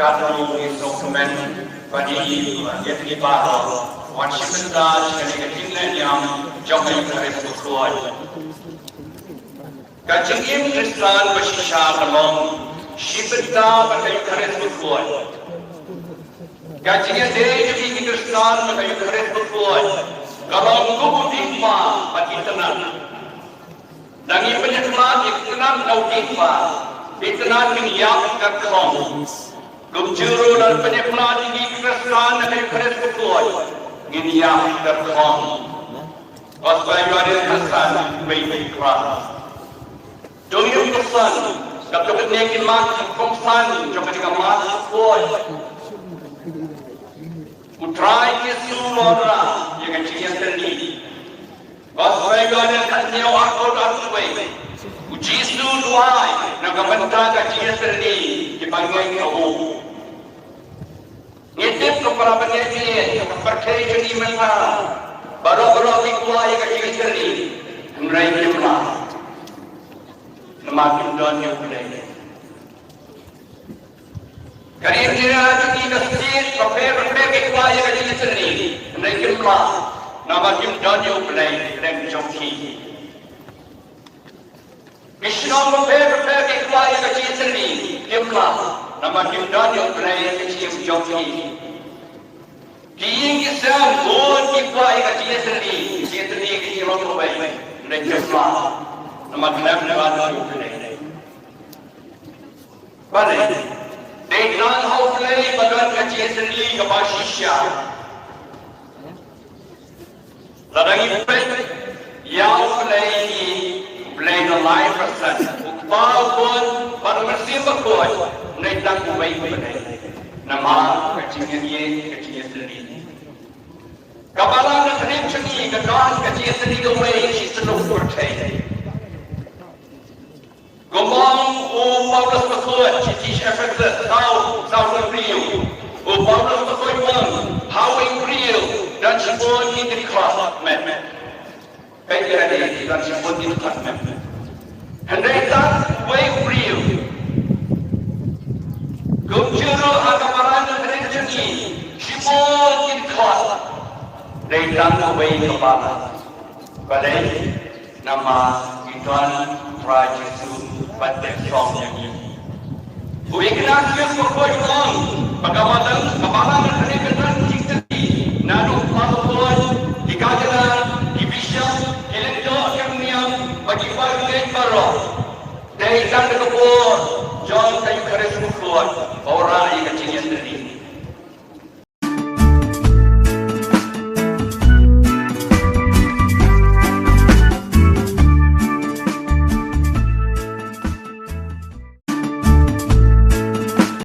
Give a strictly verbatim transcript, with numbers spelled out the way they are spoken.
Ka dang ngi sngewkmen ba ngi ïa ki baroh wan shim bynta sha kane ka jingleh niam jong ka Ïukharist bakhuid. Ka jingim Khristan ba shisha ka long shim bynta bad ka Ïukharist bakhuid. Ka jingïadei jong ki Khristan bad ka Ïukharist bakhuid ka long kum u diengphna bad u itynnad. Lada ngi pynïakhlad ïa u itynnad na u diengphna, u itynnad un ïap katkum. Kumjuh ruh lada ngi pynïakhlad ïa ki Khristan na ka Ïukharist bakhuid, ngin ïap katkum. Gospel Ïoannis khatsan, wei bad khyndai. To ngin ïa kynsan, katto katne ki mat, kongsan jong kane ka mat bakhuid. U Trai Jisu u wanrah ïa ka jingïatylli. Gospel Ïoannis khathynñiew, arphew, arphew wei. U Jisu u duwai na ka bynta ka jingïatylli kiba ngeit ha u. Ngi tip ko para bangeit, ïa ka pyrthei jong ngi mynta baroh baroh ki kwah ïa ka jingïatylli, hynrei kim lah. Namar kim don ïa U Blei. Ka ri India jong ngi, ka state bapher bapher ki kwah ïa ka jingïatylli, hynrei kim lah namar kim don ïa U Blei, Blei jong ki. Ki shnong bapher bapher ki kwah ïa ka jingïatylli, kim lah namar kim don ïa U Blei ha ka jingim jong ki. Ki ïing ki sem bun ki kwah ïa ka jingïatylli, jingïatylli ka jinglong kawei, hynrei kim lah namar khlem don ïa U Blei. Balei? Dei tang ha U Blei ba don ka jingïatylli kaba shisha. Lada ngi peit ïa U Blei, U Blei uba lai persen, U Kpa, U Khun bad U Mynsiem Bakhuid, dei tang uwei U Blei. Namar ka jingïatylli, ka jingïatylli. Ka balang na ka ri jong ngi ka don ka jingïatylli kawei shisha u pyrthei. Kumba ong u Paulus bakhuid sha ki Ephesus saw, saw, saw briew. U Paulus bakhuid u ong, ha uwei u briew don shibun ki dkhot met. Peit ïa kane, don shibun ki dkhot met. Hynrei tang uwei u briew. Kumjuh ruh ha ka balang na ka ri jong ngi, shibun ki dkhot. Dei tang uwei ka balang. Balei? Namar ngi don U Trai Jisu ban pynshong ïa ngi. U Ignatius bakhuid u ong ba ka balang, ka balang ka dei ka don jingtylli naduh u Kpa bakhuid, ki cardinal, ki bishop, ki lyngdoh ki rynïeng bad ki paralok baroh. Dei tang da ka bor jong ka Ïukharist bakhuid ba u rah ïa ka jingïatylli.